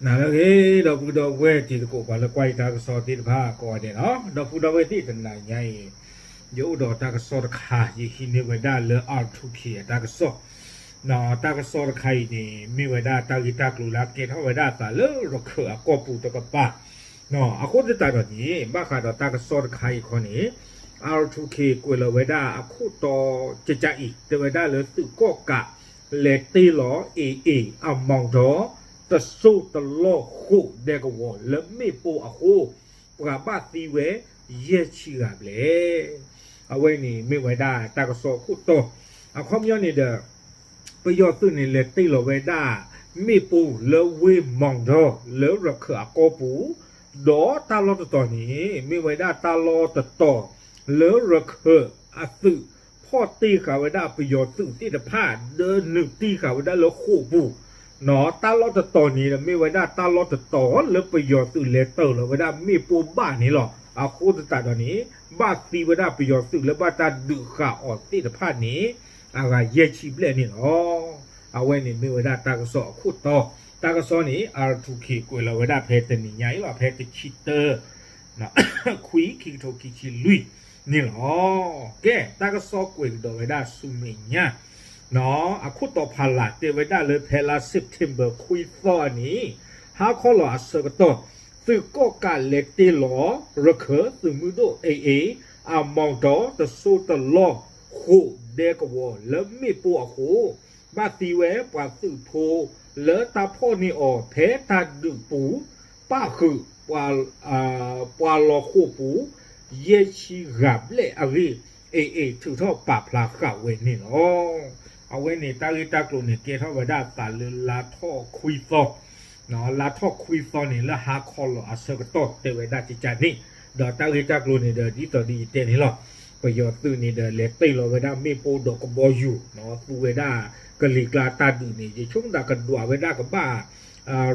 နၤလၢအဂ့ၤ ဒီပုၢ်ဒီဝဲၢ်တံၤသကိး ပှၤလၢကွၢ်ယတၢ်ကစီၣ်သ့ၣ်တဖၣ်ကိးဂၤဒဲးလီၤ. ဒီပုၢ်ဒီဝဲၢ်သ့ၣ် တနၤညါအံၤ ယအိၣ်ဒီးတၢ်ကစီၣ်တခါ ယဟံးန့ၢ်ဝဲဒၣ်လၢ R two K အတၢ်ကစီၣ်, တၢ်ကစီၣ်တခါအံၤန့ၣ် မ့ၢ်ဝဲဒၣ်တၢ်ဂ့ၢ်တၢ်ကျိၤလၢအကဲထီၣ်ဝဲဒၣ်အသးလၢရခၢၣ်အကီၢ်ပူၤတကပၤ, အဃိသတးဒီးန့ၣ် ဘၣ်ဃးဒီးတၢ်ကစီၣ်တခါအံၤခီန့ၣ် R two K ကွဲးလီၤဝဲဒၣ်အခိၣ်တီကကးအံၤ တဲဝဲဒၣ်လၢသုးကီၣ်ကး လဲၤတ့ၢ်လီၤ AA အမီၤဒီး တစိၢ်တလီၢ်ဃိးဒဲကဝီၤလၢမ့ၣ်ပိၢ်အဃိ ပှၤဘၣ်သံဝဲ ယဲၢ်ဆံဂၤဘျဲၣ်. အဝဲန့ၣ်မ့ၢ်ဝဲဒၣ်တၢ်ကစီၣ်အခိၣ်တီ, အခီပညီန့ၣ်ဒီး ပယီၤသုးန့ၣ် လဲၤတ့ၢ်လီၤဝဲဒၣ် မ့ၣ်ပိၢ်လၢဝ့ၢ်မီၤဒီး လၢရခၢၣ်အကီၢ်ပူၤ, ဒီးတၢ်လီၢ်တတီၤန့ၣ် မ့ၢ်ဝဲဒၣ်တၢ်လီၢ်တတီၤ လၢရခၢၣ်အသုး ဖီၣ်တ့ၢ်ဃာ်ဝဲဒၣ်ပယီၤသုးသ့ၣ်တဖၣ် ဒီးနုာ်တ့ၢ်ဃာ်ဝဲဒၣ်လၢဃိာ်ပူၤ, တၢ်လီၢ်တတီၤန့ၣ်ဒီး မ့ၢ်ဝဲဒၣ်တၢ်လီၢ်တတီၤလၢပယီၤသုးလဲၤတ့ၢ်လီၤဝဲဒၣ်မ့ၣ်ပိၢ်ဘၣ်န့ၣ်လီၤ. အဃိသတးဒီးန့ၣ် ဘၣ်သံဝဲဒၣ်ပယီၤသုးလၢဘၣ်တၢ်ဒုးဃာ်အီၤသ့ၣ်တဖၣ်န့ၣ် အဂၤယဲၢ်ဆံဘျဲၣ်န့ၣ်လီၤ. အဝဲန့ၣ်မ့ၢ်ဝဲဒၣ်တၢ်ကစီၣ်အခိၣ်တီ, တၢ်ကစီၣ်န့ၣ် R two K ကွဲးလီၤဝဲဒၣ်ဖဲတနံၤညါအံၤလီၤ ဖဲတဆံတၢ ခွံ ခံကထိခံဆံလွံၢ်န့ၣ်လီၤ. ကဲ တၢ်ကစီၣ်ကွဲးကဒီးဝဲဒၣ်ဆူမဲာ်ညါ အခိၣ်တီဖးလၢ်တဲဝဲဒၣ်လၢဖဲလါ September ခွံသီအနံၤ ဟါခီလီၤအဆၢကတီၢ် သုးကီၣ်ကးလဲၤတ့ၢ်လီၤ ရခၢၣ်သုးမုၢ်ဒိၣ် AA အမီၤဒီး တစိၢ်တလီၢ်ဃိးဒဲကဝီၤ လၢမ့ၣ်ပိၢ်အဃိ ဘၣ်သံဝဲပှၤသုးဖိ လၢတၢ်ဖီၣ်န့ၢ်အီၤ ဖဲတၢ်ဒုးပူၤ ပၣ်ဃုာ် ပှၤလီၤဃိာ်ပူၤ ယဲၢ်ဆံဂၤဘျဲၣ်အဂ့ၢ် AA ထုးထီၣ်ပာ်ဖျါဃာ်ဝဲန့ၣ်လီၤ. အဝဲန့ၣ်တၢ်ဂ့ၢ်တၢ်ကျိၤန့ၣ် ကဲထီၣ်ဝဲဒၣ်အသးလၢလါထီၣ်ခွံသီ, လါထီၣ်ခွံသီန့ၣ် လၢဟါခီလီၤအဆၢကတီၢ်တဲဝဲဒၣ်ကကးန့ၣ်, ဒီးတၢ်ဂ့ၢ်တၢ်ကျိၤန့ၣ်ဒီး ဒ်သိးဒီးယတဲန့ၣ်လီၤ. ပယီၤသုးန့ၣ်ဒီး လဲၤတ့ၢ်လီၤဝဲဒၣ်မ့ၣ်ပိၢ်ဒီးကဘီယူၤ, သူဝဲဒၣ်ကလံၤကျါတၢ်ဒုးန့ၣ် ယဆိကမိၣ်သးကဒွးဝဲဒၣ်ကဘၣ်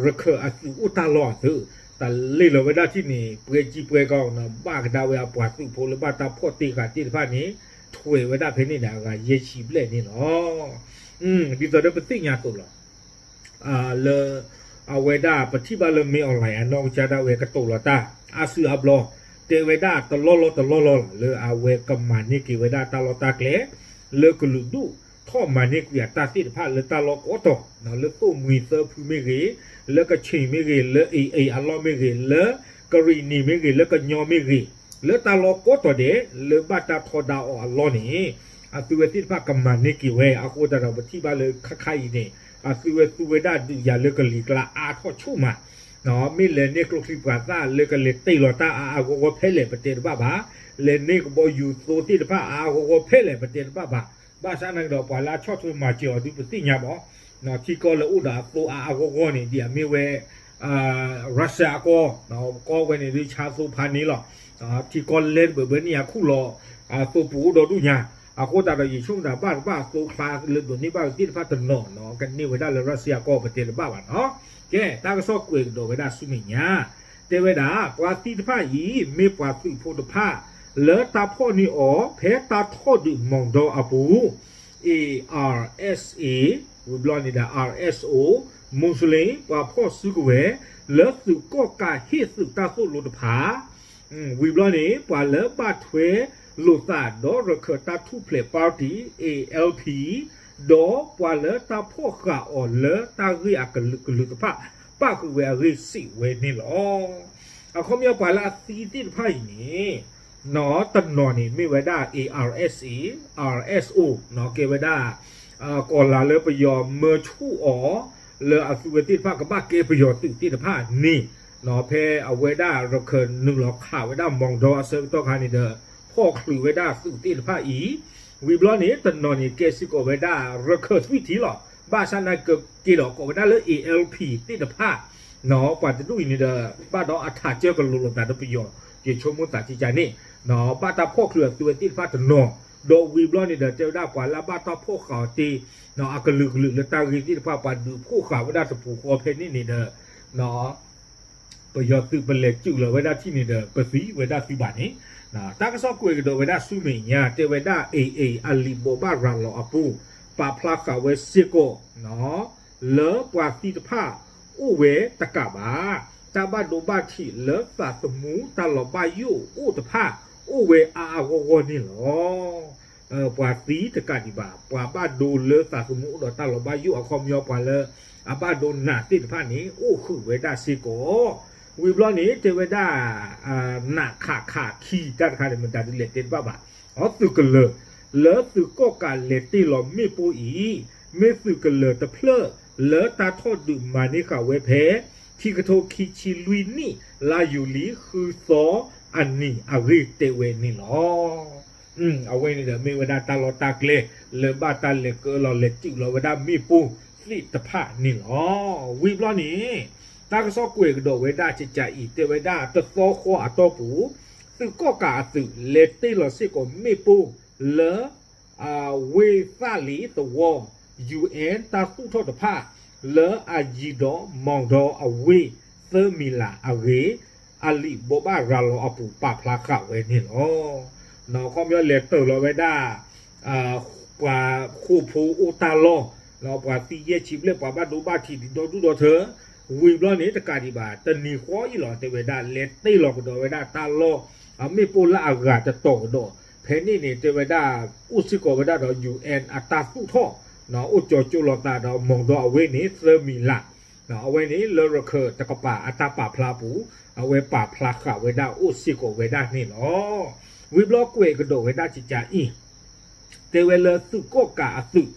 ရခၢၣ်အသုးအိၣ်တၢ်လီၢ်အသုး, တၢ်လ့ၢ်လီၤဝဲဒၣ်ထံၣ်န့ၣ် ပှဲၤကံပှဲၤကီ ဘၣ်ကဒါဝဲအပှၤသုးဖိလၢဘၣ်တၢ်ဖီၣ်တ့ၢ်ဃာ်သ့ၣ်တဖၣ်န့ၣ် ထွဲးဝဲဒၣ်ဖဲန့ၣ်ဒီး အဂၤယဲၢ်ဆံဘျဲၣ်န့ၣ်လီၤ. ဒ်သိးဒီးပသ့ၣ်ညါအသိးလီၤ. လၢ အဝဲဒၣ်ပထံၣ်ဘၣ်လၢ မင်းအောင်လှိုင် အနီၢ်ကစၢ်ဒၣ်ဝဲကတိၤလီၤတၢ် အါစုအါဘျီ တဲဝဲဒၣ်တလီၢ်လီၢ်တလီၢ်လီၢ်လီၤ လၢအဝဲကမၤန့ၢ်က့ၤဝဲဒၣ်တၢ်လီၢ်တၢ်ကျဲ လၢကလုာ်ဒူၣ် ထီၣ်မၤန့ၢ်ကွံာ်အတၢ်သ့ၣ်တဖၣ်လၢတၢ်လီၢ်ကိးတီၤ, လၢသိၣ်မှံသၢဖုမ့ၢ်ဂ့ၤ, လၢကခ့ၣ်မ့ၢ်ဂ့ၤ, လၢအ့ၣ်အ့ၣ်အလီၢ်မ့ၢ်ဂ့ၤ, လၢကရံၣ်နံၣ်မ့ၢ်ဂ့ၤ, လၢကညီမ့ၢ်ဂ့ၤ, လၢတၢ်လီၢ်ကိးတီၤဒဲး လၢဘၣ်တၢ်ထီဒါအီၤအလီၢ်န့ၣ် အသုဝဲသ့ၣ်တဖၣ်ကမၤန့ၢ်က့ၤဝဲ အဃိသတးဒီးပထံၣ်ဘၣ်လၢခါခါအံၤန့ၣ် အသုဝဲသူဝဲဒၣ်ဒုးယၤလၢကလံၤကျါအါထီၣ်ဆူၣ်မး, မ့ၢ်လဲၤန့ၢ်ကျိချံပှၤသၣ်လၢကလဲၤတ့ၢ်လီၤတၢ်အါအါဂီၢ်ဂီၢ်ဖဲလဲၣ်ပတဲတဘၣ်ဘၣ်, လဲၤန့ၢ်ကဘီယူၤသိသ့ၣ်တဖၣ်အါအါဂီၢ်ဂီၢ်ဖဲလဲၣ်ပတဲတဘၣ်ဘၣ်, ဘၣ်ဆၣ်နာ်က့ဒီးပှၤလၢအဆီၣ်ထွဲမၤစၢၤအီၤဒုးပသ့ၣ်ညါဘၣ်, ထံကီၢ်လၢအိၣ်ဒီးအသိအါအါဂီၢ်ဂီၢ်န့ၣ် ဒ်အမ့ၢ်ဝဲ Russia အကီၢ်, ကီၢ်ဝဲန့ၣ်ဒုးဆါသိဖးန့ၣ်လီၤ. ထံကီၢ်လဲတဘၢဘၢန့ၣ် အခူၣ်လီၤ အသိပူၤအိၣ်ဒီဒူၣ်ညါ, အဃိသတးဒီးယဆိကမိၣ်သးဘၣ်တဘၣ်အသိချါလၢဒိးန့ၢ်ဘၣ်သ့ၣ်တဖၣ်တနီၤနီၤ ကန့ၢ်ဝဲဒၣ်လၢ Russia ကီၢ်ပတဲတဘၣ်ဘၣ်နီၤ. ကဲ တၢ်ကစီၣ်ကွဲးကဒီးဝဲဒၣ်ဆူမဲာ်ညါ တဲဝဲဒၣ် ပှၤသံတဖၣ်အံၤ မ့ၢ်ပှၤသုးဖိတဖၣ် လၢတၢ်ဖီၣ်န့ၢ်အီၤ ဖဲတၢ်ထီၣ်ဒုးမီၤဒီအပူၤ ARSA ဝံၤဘျီန့ၣ်ဒီး RSO Muslim ပှၤဖီၣ်စုကဝဲၤ လၢသုးကီၣ်ကးဟ့ၣ်သုးတၢ်သိၣ်လိတဖၣ်, ဝံၤဘျီန့ၣ် ပှၤလၢဘၣ်ထွဲလိာ်သးဒီးရခၢၣ်တၢ်ထူၣ်ဖျဲး party ALP ဒီးပှၤလၢတၢ်ဖီၣ်ဃာ်အီၤလၢတၢ်ဂ့ၢ်အကလုာ်ကလုာ်တဖၣ် ပၣ်ဃုာ်ဝဲအဂ့ၢ်စံးဝဲန့ၣ်လီၤ. အခီပညီပှၤလၢအသံသ့ၣ်တဖၣ်အံၤန့ၣ် တနီၤန့ၣ်မ့ၢ်ဝဲဒၣ် ARSA RSO ကဲဝဲဒၣ် ကီၢ်လၤလၢပယီၤမၢဆူၣ်အီၤ လၢအသုဝဲသ့ၣ်တဖၣ်ကဘၣ်ကဲပယီၤသုးသ့ၣ်တဖၣ်န့ၣ် ဖဲအဝဲဒၣ်ရခၢၣ်နုာ်လီၤခးဝဲဒၣ်မီၤဒီအဆၢကတီၢ်ခါန့ၣ်ဒီး ဖီၣ်ချုးဝဲဒၣ်သုးသ့ၣ်တဖၣ်အံၤ, ဝံၤဘျီန့ၣ် တနီၤန့ၣ်ကဲစ့ၢ်ကီးဝဲဒၣ်ရခၢၣ်သွံၣ်ထံလီၤ. ဘၣ်ဆၣ်နာ်က့ဒီးကိးဝဲဒၣ်လၢ ALP သ့ၣ်တဖၣ် ပှၤတဒူၣ်အံၤန့ၣ်ဒီး ဘၣ်ဒီးအထးကၢကလိၤလိာ်သးဒီးပယီၤ ယဆိကမိၣ်သးကကန့ၣ် ဘၣ်တၢ်ဖီၣ်ချုးအသုဝဲသ့ၣ်တဖၣ်တနီၤ, ဒီးဝံၤဘျီန့ၣ်ဒီးတဲဝဲဒၣ်ပှၤလၢအဘၣ်တၢ်ဖီၣ်ဃာ်အီၤတ့ၢ် အကလုာ်ကလုာ်လၢတၢ်ဂ့ၢ်သ့ၣ်တဖၣ် ပှၤဒုးဖီၣ်ဃာ်ဝဲဒၣ်တပူၤဃီဖဲန့ၣ်န့ၣ်ဒီး ပယီၤသုးပလဲၤစုၣ်လီၤဝဲဒၣ်ထံၣ်န့ၣ်ဒီး ပသံဝဲဒၣ်သုဘၣ်န့ၣ်, တၢ်ကစီၣ်ကွဲးကဒီးဝဲဒၣ်ဆူမဲာ်ညါ တဲဝဲဒၣ် AA အလံာ်ဘိးဘၣ်ရၤလီၤအပူၤ ပာ်ဖျါဃာ်ဝဲစ့ၢ်ကီး လၢပှၤသံတဖၣ် အိၣ်ဝဲတကးဘၣ်, တၢ်ဘၣ်ဒိဘၣ်ထံးလၢသးသမူတၢ်လီၤဘၣ်ယိၣ်အိၣ်တဖၣ် အိၣ်ဝဲအါအါဂီၢ်ဂီၢ်န့ၣ်လီၤ. ပှၤသံတကးဒံးဘၣ်, ပှၤဘၣ်ဒိလၢသးသမူအိၣ်ဒီးတၢ်လီၤဘၣ်ယိၣ်အခီပညီ ပှၤလၢအဘၣ်ဒိနးသ့ၣ်တဖၣ်န့ၣ် အိၣ်ဃုာ်ဝဲဒၣ်စ့ၢ်ကီး. ဝံၤဘျီန့ၣ် တဲဝဲဒၣ် နးခးခးခံ တၢ်တခါန့ၣ် မတၤဒုးလဲၤတဲတဘၣ်ဘၣ်. အသုးကလၢၤ လၢသုးကီၣ်ကးလဲၤတ့ၢ်လီၤမ့ၣ်ပိၢ်အံၤ မ့ၢ်သုးကလၢၤတဖျၢၣ်လၢတၢ်ထီၣ်ဒုးမၤန့ၢ်ဃာ်ဝဲဖဲ ခံကထိခံဆံလွံၢ်နံၣ် လါယူၤလံ ဃုသီအနံၤအဂ့ၢ်တဲဝဲန့ၣ်လီၤ. အဝဲန့ၣ်ဒီးမ့ၢ်ဝဲဒၣ်တၢ်လီၢ်တၢ်ကျဲ လၢဘၣ်တၢ်လဲၤကၢလီၤလဲၤတုၤလီၤဝဲဒၣ်မ့ၣ်ပိၢ်သ့ၣ်တဖၣ်န့ၣ်လီၤ. ဝံၤဘျီန့ၣ် တၢ်ကစီၣ်ကွဲးကဒီးဝဲဒၣ်ကကးအံၤ တဲဝဲဒၣ်တသီဃီအတီၢ်ပူၤ သုးကီၣ်ကးအသုး လဲၤတ့ၢ်လီၤစ့ၢ်ကီးမ့ၣ်ပိၢ်လၢ ဝ့ၢ်သၣ်လ့ၤသဝီ ယူၣ်အဲၣ် တၢ်သူၣ်ထီၣ်တဖၣ် လၢအယံၤဒီးမီၢ်ဒီအဝ့ၢ် သၢမံၤလးအဂ့ၢ် အလံာ်ဘိးဘၣ်ရၤလီၤအပူၤ ပာ်ဖျါဃာ်ဝဲန့ၣ်လီၤ. ခီပညီလဲၤတ့ၢ်လီၤဝဲဒၣ် ပှၤဃိာ်ဖိအိၣ်တၢ်လီၢ်, ပှၤသံယဲၢ်ဆံဘျဲၣ် ပှၤဘၣ်ဒိဘၣ်ထံးဒံးဒီဒူၣ်ဒီထၢ, ဝံၤဘျီန့ၣ်တကးဒံးဘၣ် တနံၤဃီအံၤလီၤ တဲဝဲဒၣ် လဲၤတ့ၢ်လီၤကဒီးဝဲဒၣ်တၢ်လီၢ် အမ့ၣ်ပိၢ်လၢအဂၤတတီၤကဒီး ဖဲန့ၣ်န့ၣ် တဲဝဲဒၣ် အိၣ်စ့ၢ်ကီးဝဲဒၣ်ဒီး ယူၣ်အဲၣ် အတၢ်သူၣ်ထီၣ်, အိၣ်ကၠီၤကၠိလိာ်သးဒီးမီၢ်ဒီအဝ့ၢ်န့ၣ် သၢမံၤလး, အဝဲန့ၣ်လၢရခၢၣ်တကပၤအတၢ်ပာ်ဖျါပူၤ အဝဲပာ်ဖျါဃာ်ဝဲဒၣ်အိၣ်စ့ၢ်ကီးဝဲဒၣ်န့ၣ်လီၤ. ဝံၤဘျီကွဲးကဒီးဝဲဒၣ်ကကးအံၤ တဲဝဲလၢသုးကီၣ်ကးအသုး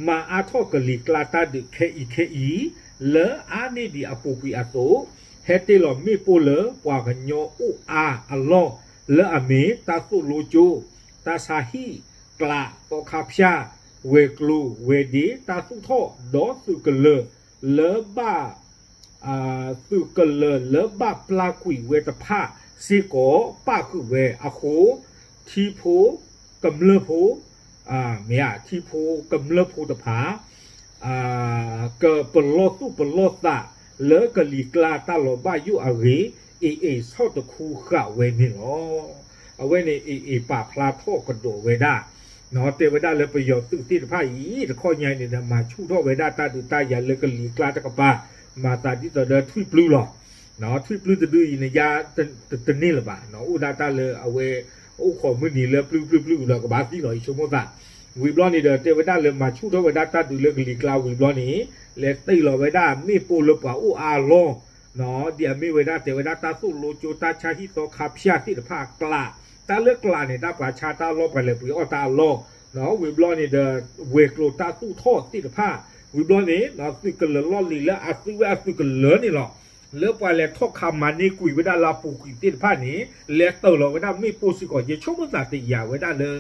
မၤအါထီၣ်ကလံၤကျါတၢ်ဒုးခဲအံၤခဲအံၤ လၢအါန့ၢ်ဒံးအပူၤကွံာ်အသိး ဟဲတ့ၢ်လီၤမ့ၣ်ပိၢ်လၢပှၤကညီအိၣ်အါအလီၢ် လၢအမ့ၢ်တၢ်သိၣ်လိကၠိ, တၢ်ဆါဟံၣ်, ကျး, သီခါဖၠၣ်, ဝဲၤကျိၤ, ဝဲၤဒ့, တၢ်သူၣ်ထီၣ် ဒီးသုးကလၢၤလၢဘၣ် သုးကလၢၤလၢဘၣ်ပျၢ်ကွံာ်ဝဲတဖၣ်စ့ၢ်ကီး ပၣ်ဃုာ်ဝဲအဃိ ထံဖိကမျၢၢ်ဖိ မ့ၢ်ဧါ ထံဖိကမျၢၢ်ဖိတဖၣ် ကပလီၢ်သူၣ်ပလီၢ်သးလၢကလံၤကျါတၢ်လီၤဘၣ်ယိၣ်အဂ့ၢ် AA ဆီၣ်တခူဃာ်ဝဲန့ၣ်လီၤ. အဝဲန့ၣ် AA ပာ်ဖျါထီၣ်ကဒီးဝဲဒၣ် တဲဝဲဒၣ်လၢပယီၤသုးသ့ၣ်တဖၣ်အံၤ တခီညါအံၤန့ၣ်ဒီး မၤဆူၣ်ထီၣ်ဝဲဒၣ်တၢ်ဒုးတၢ်ယၤလၢကလံၤကျါတကပၤ, မၤသးဒ်သိးဒီးထွံၣ်ပျုၢ်လီၤ. ထွံၣ်ပျုၢ်တဒုအံၤန့ၣ် ယါတန့ၢ်လၢၤဘၣ်, အိၣ်ဒၣ်တၢ်လၢအဝဲ အိၣ်ခိးမုၢ်နံၤလၢပျုၢ်ပျုၢ်ပျုၢ်ဒီးကဘၣ်သံလီၤ ယဆိကမိၣ်သး. ဝံၤဘျီန့ၣ်ဒီး တဲဝဲဒၣ်လၢမၤဆူၣ်ထီၣ်ဝဲဒၣ်တၢ်ဒုးလၢကလံၤကျါဝံၤဘျီန့ၣ် လဲၤတ့ၢ်လီၤဝဲဒၣ်မ့ၣ်ပိၢ်လၢပှၤအိၣ်အါအလီၢ် ဒ်အမ့ၢ်ဝဲဒၣ်တဲဝဲဒၣ်တၢ်သိၣ်လိကၠိ တၢ်ဆါဟံၣ်သီခါဖၠၣ်သ့ၣ်တဖၣ် ကျး, တၢ်လၢကျးန့ၣ် တၢ်ပှၤဆါတၢ်အလီၢ် ပှၤလဲၤပှ့ၤအီၣ်တၢ်အလီၢ်, ဝံၤဘျီန့ၣ်ဒီး ဝဲၤကျိၤတၢ်သူၣ်ထီၣ်သ့ၣ်တဖၣ်, ဝံၤဘျီန့ၣ် သုးကလၢၤလီၢ်လံၤလၢအသုးဝဲအသုးကလၢၤန့ၣ်လီၤ. လၢပှၤလဲၤထီၣ်ခးမၤန့ၢ်ကွံာ်ဝဲဒၣ်လၢအပူၤကွံာ်သ့ၣ်တဖၣ်န့ၣ် လဲၤတ့ၢ်လီၤဝဲဒၣ်မ့ၣ်ပိၢ်စ့ၢ်ကီး ယဆိကမိၣ်သးတယာ်ဝဲဒၣ်လၢ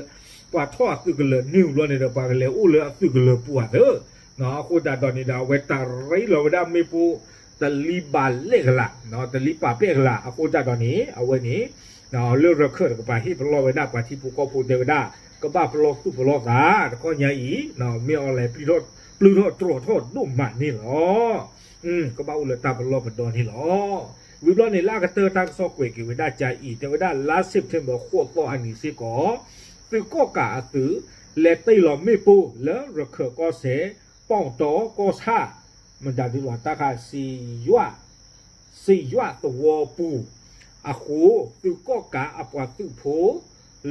ပှၤထီၣ်အသုးကလၢၤန့ၢ်ဘျီန့ၣ်ဒီး ပှၤကလဲၤအိၣ်လၢအသုးကလၢၤပူၤအသး အဃိသတးဒီးန့ၣ်ဒီး အဝဲတရံးလီၤဝဲဒၣ်မ့ၣ်ပိၢ် တလံဘၣ်လဲၣ်ကလာ်, တလံပာ်ပဲၣ်ကလာ် အဃိသတးဒီးန့ၣ် အဝဲန့ၣ် လၢရခၢၣ်တကပၤဟ့ၣ်ပလီၢ်ဝဲဒၣ်ပှၤထံဖိကီၢ်ဖိတဲဝဲဒၣ် ကဘၣ်ပလီၢ်သူၣ်ပလီၢ်သး တခီညါအံၤ မ့ၢ်အီၤလဲၤ ပျုၢ်ထီၣ်တြီၤထီၣ်ဒိၣ်မးန့ၣ်လီၤ. ကဘၣ်အိၣ်လၢတၢ်ပလီၢ်ပဒီန့ၣ်လီၤ. ဝံၤဘျီန့ၣ် လၢအကတၢၢ်တၢ်ကစီၣ်ကွဲးက့ၤဝဲဒၣ်ကါအံၤ တဲဝဲဒၣ်လါ September ဃိးသီအနံၤစ့ၢ်ကီး သုးကီၣ်ကးအသုး လဲၤတ့ၢ်လီၤမ့ၣ်ပိၢ်လၢရခၢၣ်ကီၢ်စဲၣ် ပီၣ်တီကီၢ်ဆၣ် မတၤဒုလီၤတၢ်ခး စံယွၣ် စံယွၣ်သဝီပူၤအဃိ သုးကီၣ်ကးအပှၤသုးဖိ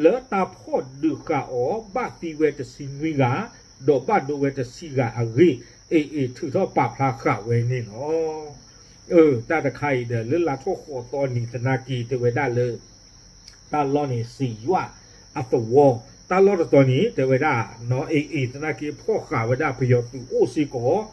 လၢတၢ်ဖီၣ်ဒုးဃာ်အီၤ ဘၣ်သံဝဲတဆံနွံဂၤ ဒီးဘၣ်ဒိဝဲတဆံဂၤအဂ့ၢ် AA ထုးထီၣ်ပာ်ဖျါဃာ်ဝဲန့ၣ်လီၤ. အၢ တၢ်တခါအံၤဒီး လၢလါထီၣ်ဃိးသီနံၤသနာ်က့ တဲဝဲဒၣ်လၢ တၢ်လီၢ်န့ၣ် စံယွၣ်အသဝီ, တၢ်လီၢ်တတီၤန့ၣ် တဲဝဲဒၣ် AA သနာ်က့ဖီၣ်ဃာ်ဝဲဒၣ်ပယီၤသုးအိၣ်စ့ၢ်ကီး,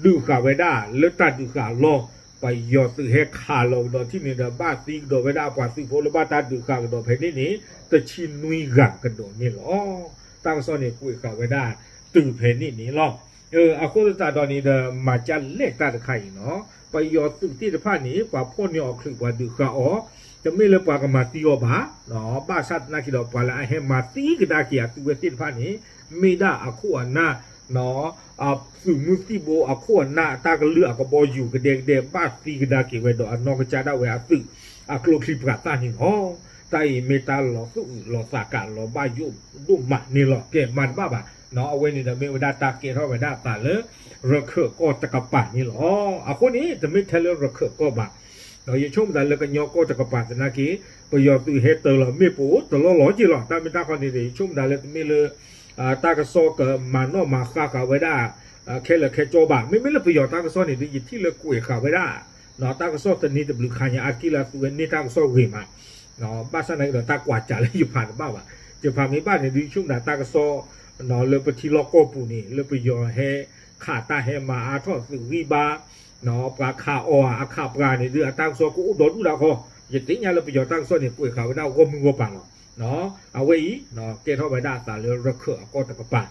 ဒုးဃာ်ဝဲဒၣ်လၢတၢ်ဒုးဃာ်အလီၢ်, ပယီၤသုးဟဲခးလီၤကဒီးထံၣ်န့ၣ်ဒီး ဘၣ်သံကဒီးဝဲဒၣ်ပှၤသုးဖိလၢဘၣ်တၢ်ဒုးဃာ်ကဒီးဖဲန့ၣ်န့ၣ် တဆံနွံဂၤကဒီးန့ၣ်လီၤ. တၢ်ကစီၣ်န့ၣ် ကွဲးဃာ်ဝဲဒၣ်တုၤဖဲန့ၣ်န့ၣ်လီၤ. အဃိသတးဒီးန့ၣ်ဒီး မၤကၢ်လဲၣ်တၢ်တခါအံၤနီၤ, ပယီၤသုးသ့ၣ်တဖၣ်န့ၣ် ပှၤဖီၣ်န့ၢ်အီၤချုး ပှၤဒုးဃာ်အီၤ, တမ့ၢ်လၢပှၤကမၤသံအီၤဘၣ်, ဘၣ်ဆၣ်သနာ်က့ဒီး ပှၤလၢအဟဲမၤသံကဒါက့ၤအသုးဝဲသ့ၣ်တဖၣ်န့ၣ် မ့ၢ်ဒၣ်အခိၣ်အနၢ် သုးမုၢ်သံၣ်ဘိအခိၣ်အနၢ် အတၢ်ကလုၢ်အကဘီယူၤကဒဲကဒဲ ဘၣ်သံကဒါက့ၤဝဲဒီးအနီၢ်ကစၢ်ဒၣ်ဝဲအသုး အကျိချံပှၤသၣ်န့ၣ်လီၤ. တၢ်အံၤမ့ၢ်တၢ်လီၤသူၣ်အုးလီၤသးကးလီၤဘၣ်ယိၣ်ဒိၣ်မးန့ၣ်လီၤ. ကဲ မၤတဘၣ်ဘၣ်, အဝဲန့ၣ်ဒီးမ့ၢ်ဝဲဒၣ်တၢ်ကဲထီၣ်ဝဲဒၣ်အသးလၢ ရခၢၣ်ကီၢ်တကပၤန့ၣ်လီၤ. အဃိန့ၣ် တမ့ၢ်ထဲလၢရခၢၣ်ကီၢ်ဘၣ်, ယဆိကမိၣ်သးလၢကညီကီၢ်တကပၤသနာ်က့ ပယီၤသုးဟဲတၢၤလီၤမ့ၣ်ပိၢ်တလီၢ်လီၤက့ၤလီၤ. တၢ်မ့ၢ်တၢ်ခီန့ၣ်ဒီး ယဆိကမိၣ်သးလၢတမ့ၢ်လၢ တၢ်ကစီၣ်ကမၤနီၣ်မၤဃါဃာ်ဝဲဒၣ် ခဲလၢာ်ခဲကၠီဘၣ်. မ့မ့ၢ်လၢပယီၤတၢ်ကစီၣ်န့ၣ်ဒီး ယထံၣ်လၢကွဲးဃာ်ဝဲဒၣ် တၢ်ကစီၣ်သန့တဘျုးခါညါအါတက့ၢ်လၢအသုးဝဲန့ၢ်တၢ်ကစီၣ်ဂ့ၤမး, ဘၣ်ဆၣ်သနာ်က့ဒီး တၢ်ကွၢ်စးလၢယဖးတဘၣ်ဘၣ်. ယဖးမ့ၢ်ဘၣ်န့ၣ်ဒီး ယဆိကမိၣ်သးတၢ်ကစီၣ် လၢပထံလီၢ်ကီၢ်ပူၤန့ၣ် လၢပယီၤဟဲခးတၢ်ဟဲမၤအါထီၣ်သုးဂံၢ်ဘါ ပှၤခးအီၤအခးပှၤန့ၣ်ဒီး အတၢ်ကစီၣ်ကအိၣ်ဒီဒူၣ်ဒၣ်ဃီ, ယသ့ၣ်ညါလၢပယီၤတၢ်ကစီၣ်န့ၣ် ကွဲးဃာ်ဝဲဒၣ်ဂီၢ်မုၢ်ဂီၢ်ပၤလီၤ. အဝဲအံၤ ကဲထီၣ်ဝဲဒၣ်အသးလၢရခၢၣ်အကီၢ်တကပၤ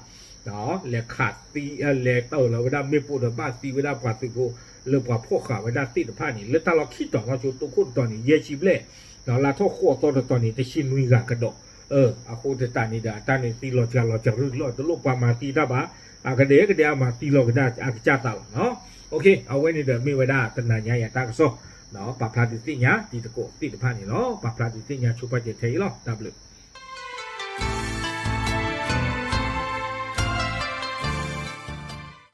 လဲၤခးသံ လဲၤတၢၤလီၤဝဲဒၣ်မ့ၣ်ပိၢ်ဒီးဘၣ်သံဝဲဒၣ်ပှၤသုးဖိ လၢပှၤဖီၣ်ဃာ်ဝဲဒၣ်သ့ၣ်တဖၣ်န့ၣ် လၢတၢ်လီၢ်ခံတီၤနီၢ်ဆိတိခိၣ်တတီၤန့ၣ် ယဲၢ်ဆံဘျဲၣ်, လါထီၣ်ဃိးသီတတီၤန့ၣ် တဆံနွံဂၤကဒီး. အဃိသတးန့ၣ်ဒီး အတၢ်န့ၣ်သံလီၤစှၤလီၤစှၤရူၢ်လီၤ တလိၣ်ပှၤမၤသံတၢ်ဘၣ်, အကဒဲကဒဲအမၤသံလီၤကဒါအကစၢ်သးလီၤ. အဝဲန့ၣ်ဒီးမ့ၢ်ဝဲဒၣ်တနၤညါအံၤအတၢ်ကစီၣ် ပာ်ဖျါဒုးသ့ၣ်ညါတံၤသကိးသ့ၣ်တဖၣ်န့ၣ်လီၤ. ပာ်ဖျါဒုးသ့ၣ်ညါဆိပာ်စၢၤထဲအံၤလီၤ. တၢ်ဘျုး